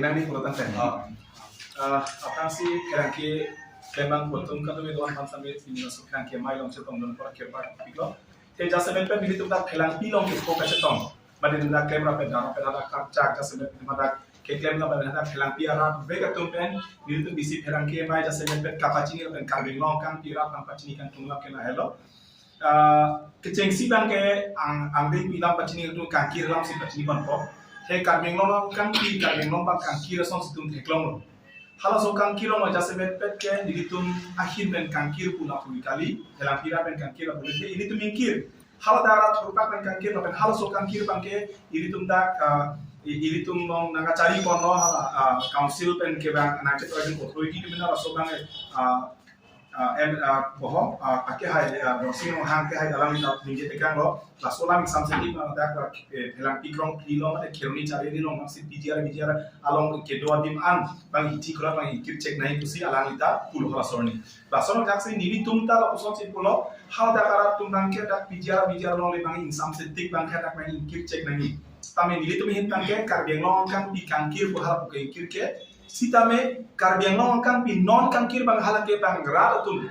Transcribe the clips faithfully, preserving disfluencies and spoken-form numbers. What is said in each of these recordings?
Nang ni pulo tangten. Oh. Ah, aphrangsi pherangke klembang atum kadokave do-an aphan sitame pini laso pherangke amei along chetongdun apor akirpar pik lo. Te jasemet pen nelitum dak pherangpi along kepho kachetong. Mane nelitum dak klem rap pen dam rap pen dak kachak jasemet pen dak keklem rap pen dak pherangpi arat vek atum pen nelitum bisi pherangke amei jasemet pen kapachini pen Karbi Anglong kangpi arat aphan pachini kangtung lap ke lahelo. Ah, kechengsi abang ke ang, angdengpi alam pachini kangtung, kangkir alam si pachini ponpo. He Karbi Anglong kangpi, Karbi Anglong abang kangkir asong si itum theklonglo. Halaso kangkir along jasemet pen ke nelitum ahin pen kangkir pu lapu kali, pherangpi arat pen kangkir lapu, he nelitum ingkir. Hala dak arat thurpak pen kangkir lapen halaso kangkir abang ke nelitum dak, ah, i-, nelitum along nangkachari ponlo hala, ah, council pen ke abang nangcheprai authority ke bina laso abang, ah, ah, em, ah, boho, ah, ake hai, ah, Dorsing Ronghang ke hai alang ta ningje tekanglo, laso alam ingsamsetik ma dak, eh, pherangpi krongphli along, eh, Kheroni Charli along, si P G R, V G R along kedo adim an, abang hithi kura abang ingkir chek nangji pusi alangli ta pulo halaso arni. Laso arni dak si nelitum ta lapuson si pulo, hala dak arat atum abang ke dak P G R, V G R along le abang ingsamsetik abang ke dak abang ingkir chek nangji. Tame nelitum ahin abang ke Karbi Anglong kangpi kangkir pu hala pu ke ingkir ke, sitame Karbi Anglong kangpi non kangkir abang hala ke abang rat atum.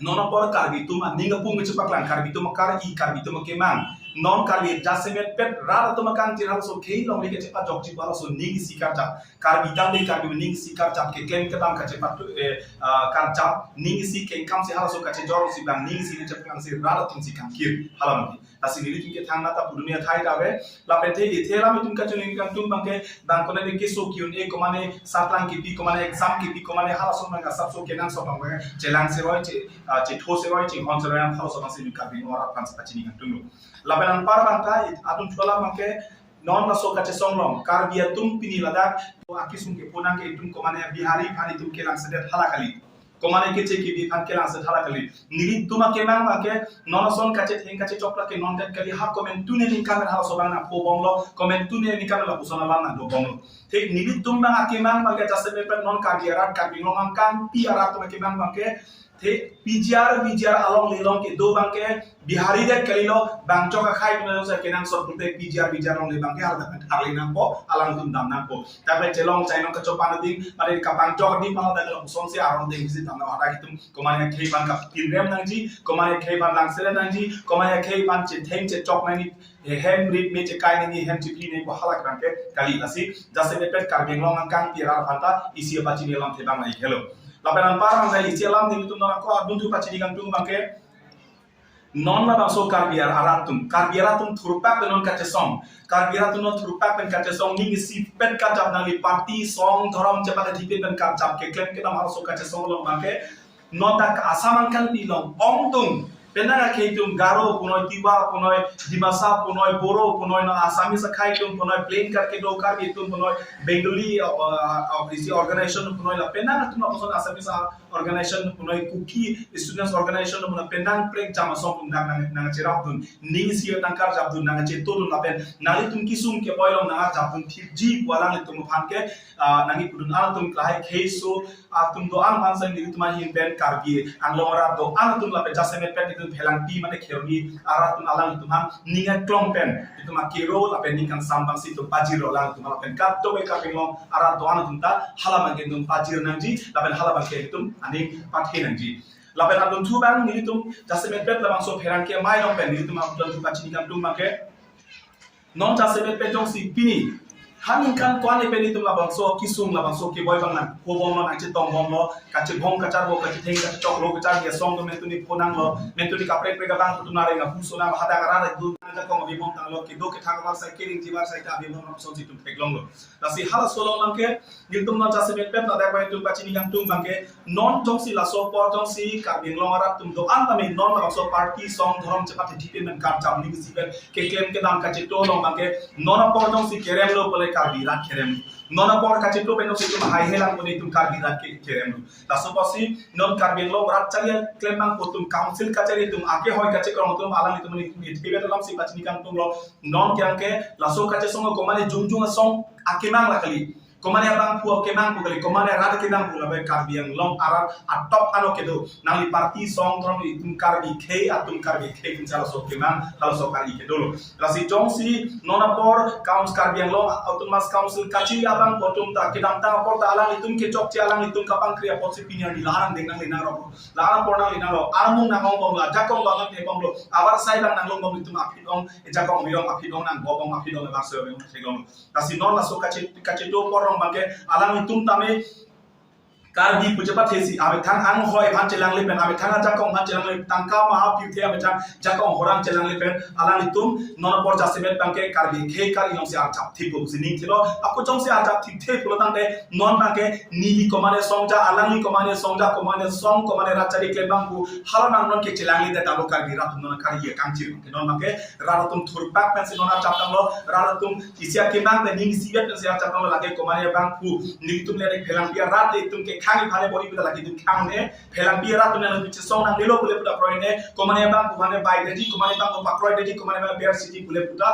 Non apor Karbi atum aning apung kechepaklang, Karbi atum akar-i, Karbi atum akemang. Non Karbi jasemet pen rat atum akangkir halaso khei along le kechepajokji pu halaso aning isi karjap. Karbi tangte Karbi aning isi karjap, keklem kedam kachepatu, eh, ah, karjap, aning isi kengkam si halaso kachejor si abang aning isi kachepaklang si rat atum si kangkir hala mati. Lasi nelitum ke thangnat ta pudun athai ta ave. Lapen te ithe alam itum kachini kangtung abang ke, bang konane keso ki-un-e, komane saplang kipi, komane exam kipi, komane halaso abang asapso kenangsot abang ke chelang seroi, che, ah, chetho seroi, chinghon seroi, halaso abang si Karbi Anglong arat aphan si pachini kangtunglo. Lapen anpar abang ta, adun thula abang ke, non laso kachesong along Karbi atum pini ladak akesung kepho nang ke itum komane Bihari aphan itum kelangsedet hala kali. Komane keche kebi aphan kelangse hala kali. Nelitum akemang abang ke non ason kachetheng kachechok lake non det kali, ha komantu aningkan halaso abang nangpho bomlo, komantu aningkan lapuson alam nangdo bomlo. Te nelitum abang akemang abang ke jasemet pen non Karbi arat, Karbi Anglong kangpi arat atum akemang abang ke, te P G R, V G R along le along kedo abang ke Bihari det kalilo, bang chok akhai atum sa kenangsot pulote P G R, V G R along le abang ke hala dak arli nangpo, alangtum dam nangpo. Tapi chelong chainong kachopan ding, pada kapangchok ding, malah dak lapuson si aron ding si dam nang, hadak itum komane akhei aphan kapinrem nangji, komane akhei aphan langselet nangji, komane akhei aphan chetheng chechok nangji, he hem rit me chekai nangji, hem chiphi nangji pu hala abang ke kali. Lasi jasemet pen Karbi Anglong kangpi arat aphan ta isi apachini alamthe abang lahelo. Lapen anpar abang ta isi alam nelitum non ako adun thu pachini kangtung abang ke, non labangso Karbi arat atum, Karbi arat atum thurpak pen non kachesong, Karbi arat atum non thurpak pen kachesong, aning isi pen karjap nangji, party, song, dhorom chepathe thipin pen karjap, keklem kedam halaso kachesong along abang ke, non dak Assam angkangpi along ongdung, penang akhei atum Garo punoi, Tiwa punoi, Dimasa punoi, Boro punoi, non Assamese akhai atum punoi, plain Karbi kedo Karbi atum punoi, Bengali, uh, uh, uh, isi organization punoi, la penang atum lapuson Assamese, uh, organization punoi, Kuki students organization punoi, penang prekjam asong atum nang, nang, nangcherapdun, aning isi nangkarjapdun, nangchetodun lapen nanglitum kesung keboi along nangkarjapdun thipji pu alanglitum aphan ke, ah, nangkipudun alanglitum lahai kheiso atum do-an aphan si nelitum ahin pen Karbi Anglong arat do-an atum lapen jasemet pen itum pherangpi mane Kheroni arat atum alanglitum aphan ning aklong pen itum akero lapen ning kangsam abang si itum pajirlo alanglitum aphan, lapen kadokave Karbi Anglong arat do-an atum ta hala abang ke itum pajir nangji, lapen hala abang ke itum aning pathe nangji. Lapen adun thu abang nelitum jasemet pen labangso pherangke amei along pen nelitum adun thu pachini kangtung abang ke, non jasemet pen jongsi pini ha ningkan ko-an pen itum labangso kesung labangso keboi abang nangpho bomlo, nangchetong bomlo, kachebong kacharbo, kachetheng kachechoklo, kacharli asong atum mentuni pho nanglo, mentuni kaprek prek abang atum nang reng ahu so nang, hadak arat atum nangjakong avi bom tanglo, kedo kethak avarsai, keringji avarsai ta avi bom lapuson si itum theklonglo. Lasi halaso along abang ke nelitum non jasemet pen ladak abang itum pachini kangtung abang ke, non jongsi laso apor jongsi Karbi Anglong arat atum do-an tame non labangso party, song, dhorom chepathe thipin pen karjap, aning isi pen keklem kedam kacheto along abang ke, non apor jongsi keremlo pule Karbi arat kerem. Non apor kacheto pen jongsi itum haihe lang pule itum Karbi arat ke keremlo. Laso apotsi non Karbi Anglong arat charli klembang atum, council kachari atum, akehoi kachekrong atum, alanglitum aning itum ithibet alam si pachini kangtunglo. Non ke abang ke laso kachesong komane jongjong asong akemang la kali. Komane abangphu kemang pu kali, komane rat kemang pu, lapen Karbi Anglong arat atop ano kedo. Nangli party song tron itum Karbi khei atum Karbi khei tum halaso kemang, halaso Karbi kedo lo. Lasi jongsi non apor Council, Karbi Anglong Autonomous Council kachiri abangphu atum ta kedamtang apor ta alanglitum kechokche, alanglitum kapangkri apotsi pini arni la-an deng nangli nangrok. La-an apor nangli nangrok. Armung nang-ong bomlo, ajakong bang nangle bomlo, abar sai bang nanglong bomlo, itum aphi-ong, ajakong bi-ong, aphi-ong nang bo-ong, aphi-ong abar sai bi-ong theklong. Lasi non laso kache-, kachedo apor rong abangke alanglitum tame Karbi pu chepathesi, amethang anghoi aphan chelangle pen, amethang ajakong aphan chelangle, tangka maha pirthe amethang jakong horang chelangle pen, alanglitum non apor jasemet abangke Karbi khei Karbi alongsi arjap thippo pusi ning thilo. Ako jongsi arjap thipthe pulo tangte non abangke neli komane songja, alangli komane songja, komane song, komane rat chari klem abangphu, hala nang non ke chelangle det alo Karbi rat non Karbi kangchir. Non abangke rat atum thurpak pensi non arjap tanglo, rat atum isi akemang pen ning isivet pensi arjap tanglo, lake komane abangphu nelitum le phelangpi arat le itum kekhang iphane bori pita lake itum khang ne, phelangpi arat atum le nelitum chesong nanglelo pule puta kroine, komane abangphu phane bai deji, komane abangphu pakroi deji, komane abang ber siji pule puta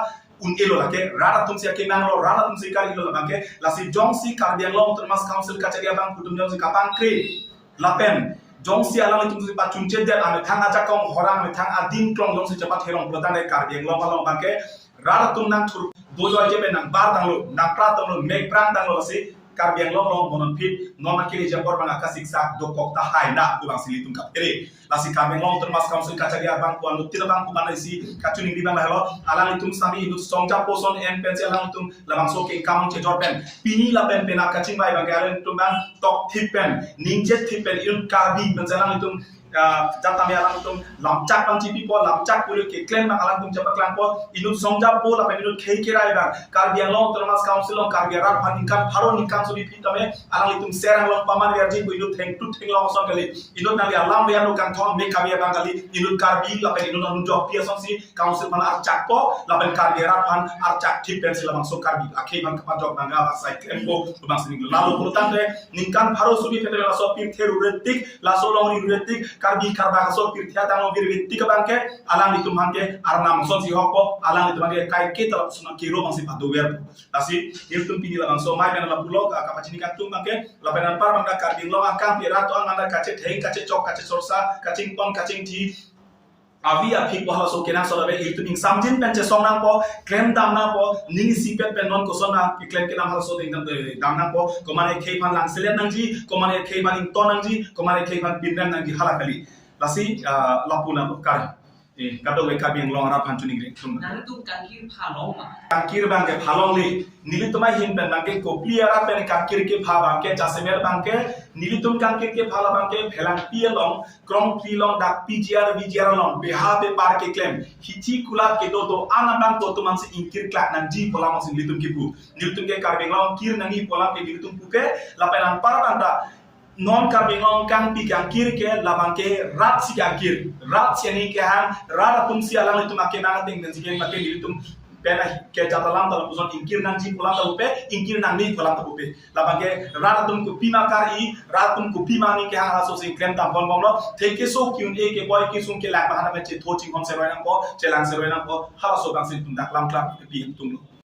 un-elo, lake rat atumsi akemanglo, rat atumsi Karbi lo labangke. Lasi jongsi Karbi Anglong Autonomous Council kachiri abangphu atum jongsi kapangkri lapen jongsi alanglitum si pachunche det, amethang ajakong horang, amethang adim klong jongsi chepatherong pulo tangte Karbi Anglong along abangke rat atum nangthur dojoiche pen nangbar tanglo, nangpra tanglo, mekprang tanglo, lasi Karbi Anglong along bononphit non akiri japor bang akasiksak dokok tahai na pu bangsi ilitum kaphere. Lasi Karbi Anglong Autonomous Council kachiri abangphu anuttin abangphu bang isi kachiningri abang lahelo, alanglitum sami inut songja poson en pensi alanglitum labangso kengkam chejor pen, pini lapen penap kachingvai abangke alanglitum bang tokthip pen, ningjetthip pen, inut Karbi pensi alanglitum, ah, jatame alanglitum lamchak bang chipipo, lamchak pule keklem bang alanglitum chepaklangpo, inut songja po lapen inut khei kerai bang Karbi Anglong Autonomous Council along Karbi arat aphan ningkan pharo ningkan suri phit tame alanglitum serang along paman verji pu inut thengtut thenglong ason kali, inut nangli alam ve anu kangthong me kami abang kali, inut Karbi lapen inut anujok pi asonsi Council aphan archakpo, lapen Karbi arat aphan archakthip pensi labangso Karbi akhei aphan kapajok nangga asai klempo, labangsi ning lalo pulo tangte ningkan pharo suri phit tame laso pirthe ruretik, laso longri ruretik, Karbi Karbak aso pirthe atang longri ruretik abangke alanglitum aphan ke arnam asonsi hokpo, alanglitum aphan ke kaike talap suna kiro bangsi padover. Lasi ilitum pini labangso amei pen lapulo, ah, kapachini kangtung abangke, lapen anpar bangda Karbi Anglong akangpi arat to-an bangda kachetheng, kachechok, kachesorsa, kachingpon, kachingthi, avi aphi pu halaso kenangsot ave, ilitum ingsamjin pen chesong nangpo, klem dam nangpo, ning isipet pen non koson nang keklem kedam halaso ding dam, eh, dam nangpo, komane khei aphan langselet nangji, komane khei aphan ington nangji, komane khei aphan pinrem nangji hala kali. Lasi, ah, lapu nangpo kar. Eh, kadokave Karbi Anglong arat aphan chiningri tum. Nangtum kangkir phalong ma? Kangkir abangke phalongle. Nelitum ahin pen abangke Kopili arat pen kangkir kepha abangke, jasemet abangke, nelitum kangkir kepha abangke, phelangpi along, krongpi along, dak P G R, V G R along, beha bepar keklem, hichi kulat kedo do-an abang to atum ansi ingkir klak nangji pu alam ansi nelitum kipu. Nelitum ke Karbi Anglong kir nangji pu alam ke nelitum pupe, lapen anpar bangda, non Karbi Anglong kangpi kangkir ke labangke rat si kangkir, rat si ani kehang, rat atumsi alanglitum akemang ateng pensi kehang abangke nelitum pen ke jat alam ta lapuson ingkir nangji pu alam ta pupe, ingkir nangji pu alam ta pupe. Labangke rat atum kopima kar-i, rat atum kopima ani kehang halaso si klem dam ponbomlo, theke so ki-un-e keboi kesung kelak bang hana pen chetho chinghon seroi nangpo, chelang seroi nangpo, halaso bangsi ilitum dak lam klap kepi ilitum lo.